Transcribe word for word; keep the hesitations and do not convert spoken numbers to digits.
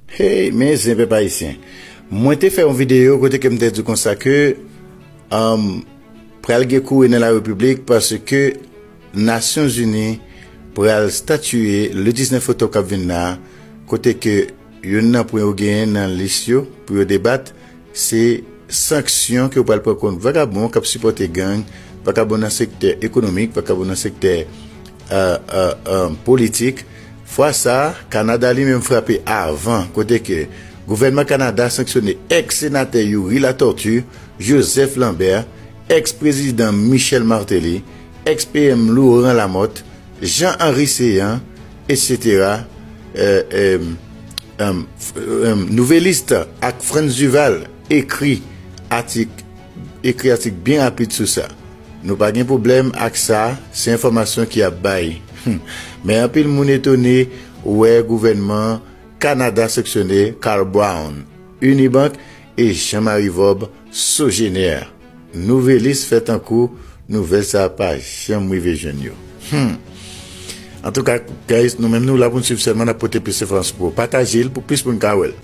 Hey, men zen pèp ayisyen. Mwen te fè yon videyo kote ke m te di konsa ke um, pral gen kouri nan la repiblik paske Nasyonzini pral statiye le diznèf oktòb k ap vin la, kote ke youn nan pwen yo genyen nan lis yo pou yo debat, se sanksyon ke yo pral pran kont vagabon k ap sipòte gang, vagabon nan sektè ekonomik, vagabon nan sektè euh, euh, euh, politik. Fwa sa, Kanada li menm frape avan, kote ke gouvènman Kanada sanksyone ex-senatè Youri Latortue, Joseph Lambert, ex-prezidan Michel Martelly, ex-P M Laurent Lamothe, Jean Henry Céant, et cetera. Euh, euh, euh, euh, Nouvelliste ak Frantz Duval ekri atik, ekri atik byen rapid sou sa. Nou pa gen pwoblèm ak sa, se enfòmasyon ki ap bay. Hmm. Men anpil moun etone wè gouvènman Kanada sanksyone Carl Brown, Unibank e Jean Marie Vorbe, Sogener. Nouvelliste fè tankou nouvèl sa a pa janm rive jwenn yo. Hmm. Antouka, guys, nou menm nou la pou n swiv sèlman, n ap pote plis enfòmasyon pou ou. Pataje l pou plis moun ka wè l.